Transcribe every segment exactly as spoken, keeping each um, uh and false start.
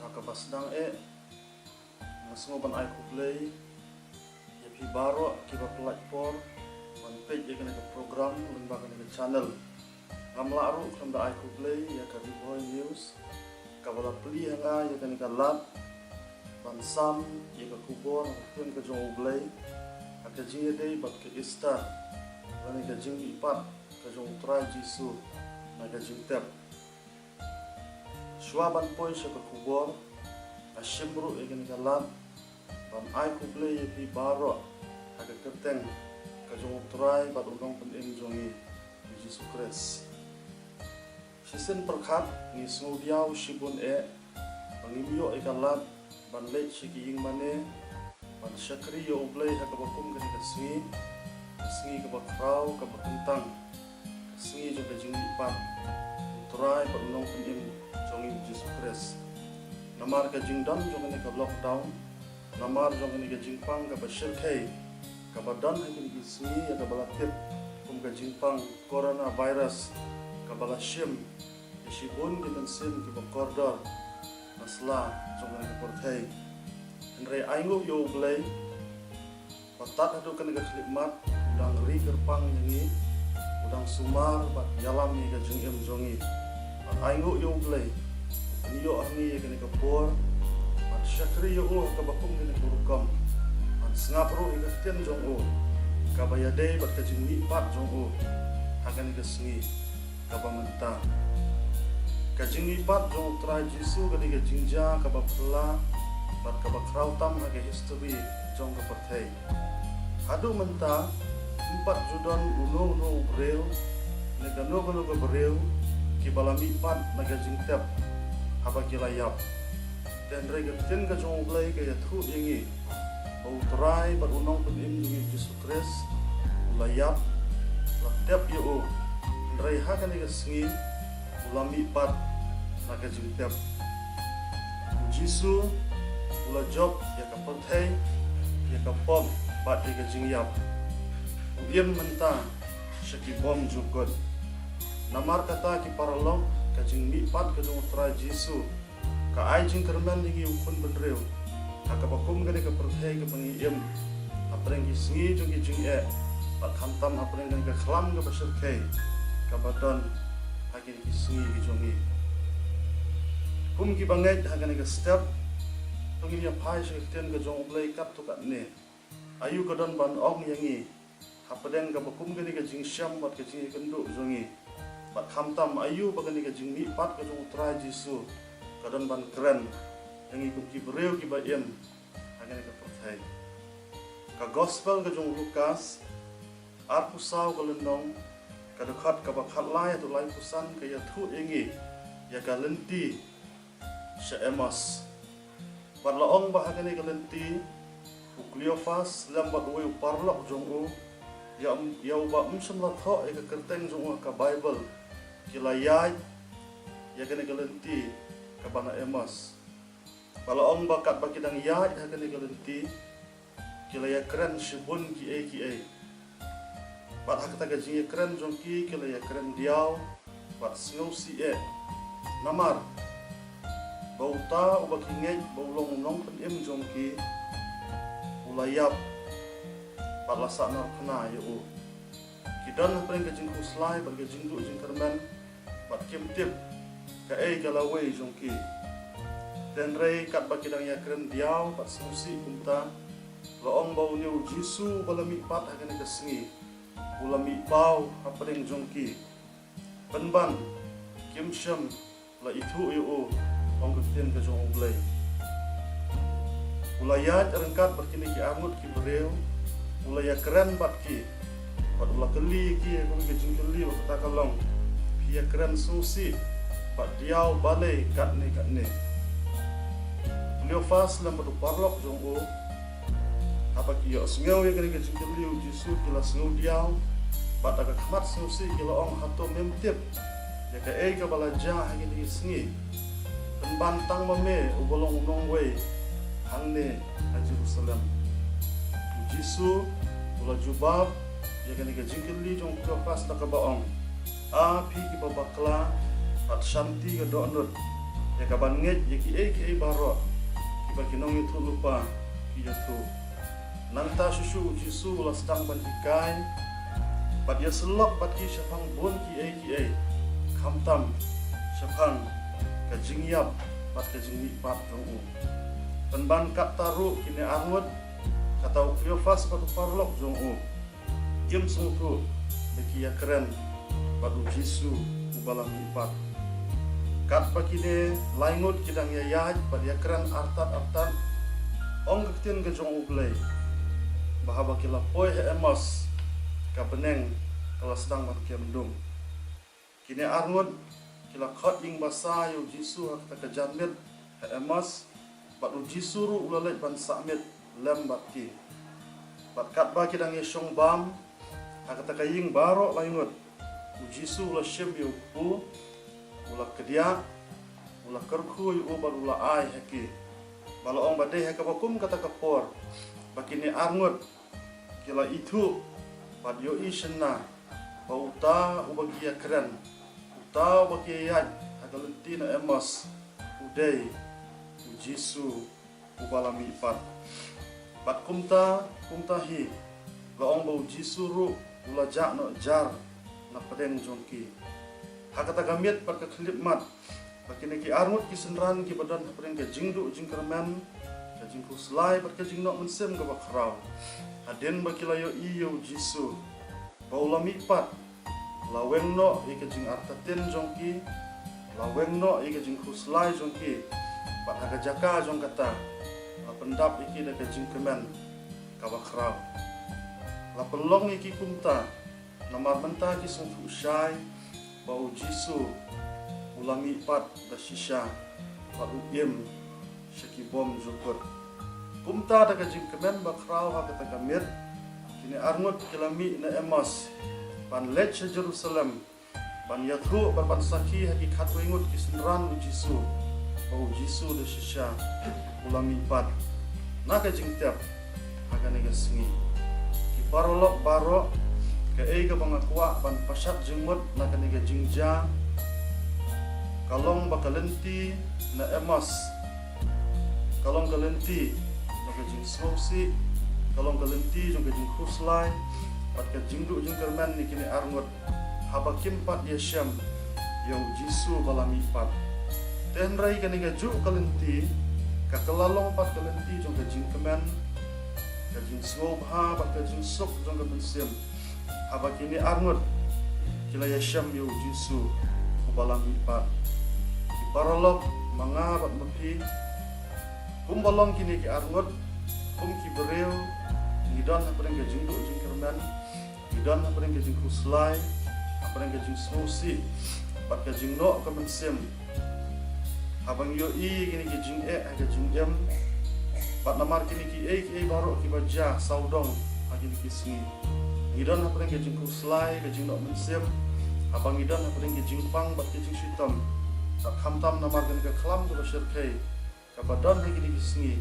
Kaba sdang eh, nga sngew ban ai khublei ïa phi baroh kiba pynlait por ban peit ïa kane ka program lyngba kane ka channel. Ngam lah ruh khlem da ai khublei ïa ka Ri Bhoi News kaba la plie ha nga ïa kane ka lad ban sam ïa ka khubor ha ka ktien ka jong U Blei ha ka jingïadei bad ka Easter lane ka jingmihpat ka jong U Trai Jisu na ka jingtep. Shuwa ban poi sha ka khubor, nga shim ruh ïa kane ka lad ban ai khublei ïa phi baroh ha ka kyrteng ka jong U Trai bad U Nongpynim jong ngi, U Jisu Khrist. Shisien pyrkhat ngi sngewdiaw shibun eh ba ngim ïoh ïa ka lad ban leit sha ki ïing mane ban shakri ïa U Blei ha kaba kum kane ka sngi, ka sngi kaba khraw kaba kyntang, ka sngi jong ka jingmihpat U Trai bad U Nongpynim jong ngi, U Jisu Khrist. Namar ka jingdon jong kane ka lockdown, namar jong kane ka jingpang kaba shyrkhei kaba don ha kine ki sngi ïa kaba la tip kum ka jingpang coronavirus kaba la shim ïa shibun ki mynsiem kiba kordor na sla jong kane ka pyrthei. Hynrei ainguh ïa U Blei ba tad haduh kane ka khyllipmat u dang ri kyrpang ïa ngi, u dang sumar bad ïalam ïa ka jingim jong ngi. Bad ainguh ïa U Blei u pynïoh ha ngi ïa kane ka por ban shakri ïa u ha kaba kum kane ka rukom, ban sngap ruh ïa ka ktien jong u kaba ïadei bad ka jingmihpat jong u ha kane ka sngi kaba mynta. Ka jingmihpat jong U Trai Jisu ka dei ka jingjia kaba phylla bad kaba khraw tam ha ka history jong ka pyrthei. Haduh mynta ym pat ju don uno uno u briew ne kano kano ka briew kiba la mihpat na ka jingtep haba ki la ïap. Te hynrei ka ktien ka jong U Blei ka ïathuh ïa ngi ba U Trai bad U Nongpynim jong ngi, U Jisu Khrist, u la ïap, la tep ïa u. Hynrei ha kane ka sngi u la mihpat na ka jingtep. U Jisu u la jop ïa ka pyrthei, ïa ka pop bad ïa ka jingïap. U im mynta sha ki bymjukut. Namar kata ki paralok, ka jingmihpat ka jong U Trai Jisu ka ai jingkyrmen ïa ngi u khun bynriew ha kaba kum kane ka pyrthei kaba ngi im, hapdeng ki sngi jong ki jingeh bad khamtam hapdeng kane ka khlam kaba shyrkhei kaba don ha kine ki sngi ki jong ngi. Kum kiba ngeit ha kane ka step, to ngin ïa phai sha ka ktien ka jong U Blei katto katne. Aïu ka don ban ong ïa ngi hapdeng kaba kum kane ka jingshem bad ka jingïakynduh jong ngi? Bad khamtam aïu ba kane ka jingmihpat ka jong U Trai Jisu ka don ban kren ïa ngi kum ki briew kiba im ha kane ka pyrthei? Ka Gospel ka jong u Lukas, arphew saw ka lynnong, ka dkhot kaba khatlai haduh laiphew san ka ïathuh ïa ngi ïa ka lynti sha Emmaus. Bad la ong ba ha kane ka lynti u Kleopas lem bad uwei u paralok jong u, ïa, ïa uba ym shym la thoh ïa ka kyrteng jong u ha ka Baibl, ki la ïaid ïa kane ka lynti kaba na Emmaus. Bad la ong ba katba ki dang ïaid ha kane ka lynti, ki la ïakren shibun kiei kiei. Bad ha kata ka jingïakren jong ki, ki la ïakren diaw bad sngewsih eh. Namar ba uta uba ki ngeit ba u long u nongpynim jong ki, u la ïap bad la sahnarphna ïa u. Ki don hapdeng ka jingkhuslai bad ka jingduh jingkyrmen bad kim tip kaei ka lawei jong ki. Te hynrei katba ki dang ïakren diaw bad sngewsih kumta, la ong ba une u Jisu uba la mihpat ha kane ka sngi u la mih paw hapdeng jong ki. Pynban kim shym la ithuh ïa u, ong ka ktien ka jong U Blei. U la ïaid ryngkat bad kine ki arngut ki briew, u la ïakren bad ki, bad u la kylli ïa ki ïa kawei ka jingkylli bad kata ka long, phi ïakren sngewsih bad diaw balei katne katne? U Kleopas lem bad u paralok jong u, haba ki ïohsngew ïa kane ka jingkylli u Jisu, ki la sngew diaw bad da ka khmat sngewsih ki la ong, hato mem tip ïa kaei kaba la jia ha kine ki sngi? Pynban tang ma me uba long u nongwei hangne ha Jerusalem. U Jisu u la jubab ïa kane ka jingkylli jong u Kleopas da kaba ong, A phi kiba bakla bad shanti ka dohnud, Ïa kaban ngeit ïa kiei kiei baroh kiba ki nongïathuhlypa ki ïathuh. Nangta shuh shuh u Jisu u la sdang ban hikai bad ïasyllok bad ki shaphang bun kiei kiei, khamtam shaphang ka jingïap bad ka jingmihpat jong u. Pynban katta ruh kine arngut, kata u Kleopas bad u paralok jong u, kim sngewthuh ba ki ïakren bad u Jisu uba la mihpat. Katba kine laingut ki dang ïaid bad ïakren artat artat, ong ka ktien ka jong U Blei ba haba ki la poi ha Emos, ka bneng ka la sdang ban kem lung. Kine arngut ki la khot ïing basa ïa u Jisu ha kata ka janmiet ha Emos, bad u Jisu ruh u la leit ban sah miet lem bad ki. Bad katba ki dang ïashong bam ha kata ka ïing baroh laingut, u Jisu u la shim ïa u kpu, u la kdiah, u la kyrkhu ïa u bad u la ai ha ki. Ba la ong ba dei ha kaba kum kata ka por ba kine arngut ki la ithuh bad ïohi shynna ba uta uba ki ïakren, uta uba ki ïaid ha ka lynti na Emos, u dei u Jisu uba la mihpat. Bad kumta, kumta hi, la ong ba u Jisu ruh u la jah noh jar na pdeng jong ki. Ha kata ka miet bad ka khyllipmat, ba kine ki arngut ki synran kiba don hapdeng ka jingduh jingkyrmen, ka jingkhuslai bad ka jingnoh mynsiem kaba khraw, hadien ba ki la ïohi ïa u Jisu ba u la mihpat, la weng noh ïa ka jingartatien jong ki, la weng noh ïa ka jingkhuslai jong ki, bad ha ka jaka jong kata, la pyndap ïa ki da ka jingkmen kaba khraw. La pynlong ïa ki kumta namar mynta ki sngewthuh shai ba u Jisu u la mihpat da shisha bad u im sha ki bymjukut. Kumta da ka jingkmen bakhraw ha kata ka miet, kine arngut ki la mih na Emos ban leit sha Jerusalem, ban ïathuh bad ban sakhi ha ki khatwei ngut ki synran u Jisu ba u Jisu da shisha u la mihpat na ka jingtep ha kane ka sngi. Ki paralok baroh, kaei kaba nga kwah ban pashat jingmut na kane ka jingjia ka long ba ka lynti na Emos ka long ka lynti jong ka jingsngewsih, ka long ka lynti jong ka jingkhuslai bad ka jingduh jingkyrmen ïa kine arngut haba kim pat ïashem ïa u Jisu ba la mihpat. Te hynrei kane kajuh ka lynti ka kylla long pat ka lynti jong ka jingkmen, ka jingsngewbha bad ka jingsuk jong ka mynsiem haba kine arngut ki la ïashem ïa u Jisu uba la mihpat. Ki paralok, ma nga bad ma phi, kumba long kine ki arngut, kum ki briew, ngi don hapdeng ka jingduh jingkyrmen, ngi don hapdeng ka jingkhuslai, hapdeng ka jingsngewsih bad ka jingnoh ka mynsiem. Haba ngi ïohi ïa kine ki jingeh ha ka jingim, bad namar kine kiei kiei baroh kiba jia sawdong ha kine ki sngi, ngi don hapdeng ka jingkhuslai, ka jingnoh mynsiem, haba ngi don hapdeng ka jingpang bad ka jingshitom. Bad khamtam namar kane ka khlam kaba shyrkhei kaba don ha kine ki sngi,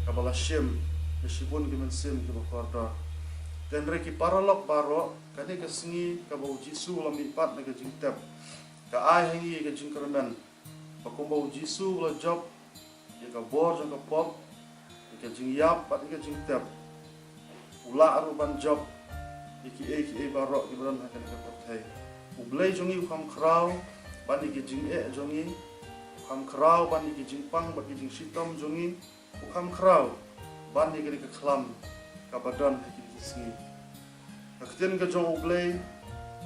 kaba la shim da shibun ki mynsiem kiba kordor. Te hynrei ki paralok baroh, kane ka sngi kaba u Jisu u la mihpat na ka jingtep, ka ai ha ngi ïa ka jingkyrmen ba kumba u Jisu u la jop ïa ka bor jong ka pop, ïa ka jingïap bad ïa ka jingtep, u lah ruh ban jop ïa kiei kiei baroh kiba don ha kane ka pyrthei. U Blei jong ngi u kham khraw ban ïa ka jingeh jong ngi, u kham khraw ban ïa ka jingpang bad ka jingshitom jong ngi, u kham khraw ban ïa kane ka khlam kaba don ha kine ki sngi. Ka ktien ka jong U Blei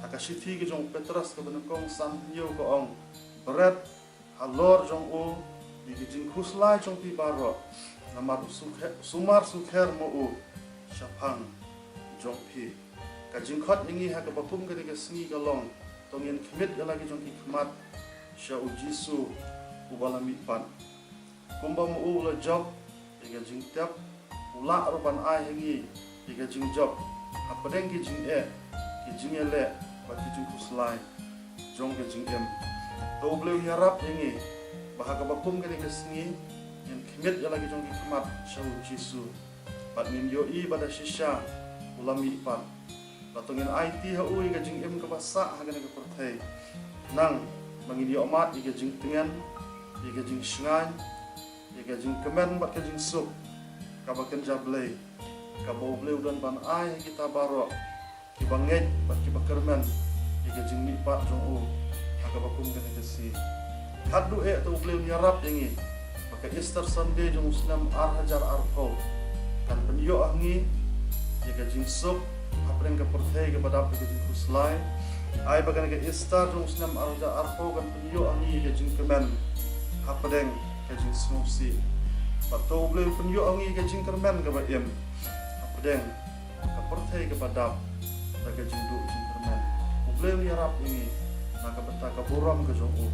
ha ka shithi ka jong u Petros kaba nyngkong san hynñiew ka ong, bret halor jong u ïa ki jingkhuslai jong phi baroh, namar u sukhe-, sumar sukher ma u shaphang jong phi. Ka jingkhot ïa ngi ha kaba kum kane ka sngi ka long, to ngin khmih ïa la ki jong ki khmat sha u Jisu uba la mihpat. Kumba ma u u la jop ïa ka jingtep, u lah ruh ban ai ha ngi ïa ka jingjop hapdeng ki jingeh, ki jingïaleh bad ki jingkhuslai jong ka jingim. To U Blei un ïarap ïa ngi ba ha kaba kum kane ka sngi ngin khmih ïa la ki jong ki khmat sha u Jisu, bad ngin ïohi ba da shisha u la mihpat. Bad to ngin aiti ha u ïa ka jingim kaba sah ha kane ka pyrthei, nang ba ngin ïohmad ïa ka jingtngen, ïa ka jingshngaiñ, ïa ka jingkmen bad ka jingsuk kaba kynja Blei, kaba U Blei u don ban ai ha kita baroh kiba ngeit bad kiba kyrmen ïa ka jingmihpat jong u ha kaba kum kane ka sngi. Haduh eh te U Blei un ïarap ïa ngi ba ka Easter Sunday jong u snem ar hajar arphew kan pynïoh ha ngi ïa ka jingsuk hapdeng ka pyrthei kaba dap da ka jingkhuslai. Ai ba kane ka Easter jong u snem ar hajar arphew kan pynïoh ha ngi ïa ka jingkmen hapdeng ka jingsngewsih. Bad to U Blei un pynïoh ha ngi ïa ka jingkyrmen kaba im hapdeng ka pyrthei kaba dap da ka jingduh jingkyrmen. U Blei un ïarap ïa ngi na ka bynta ka burom ka jong u.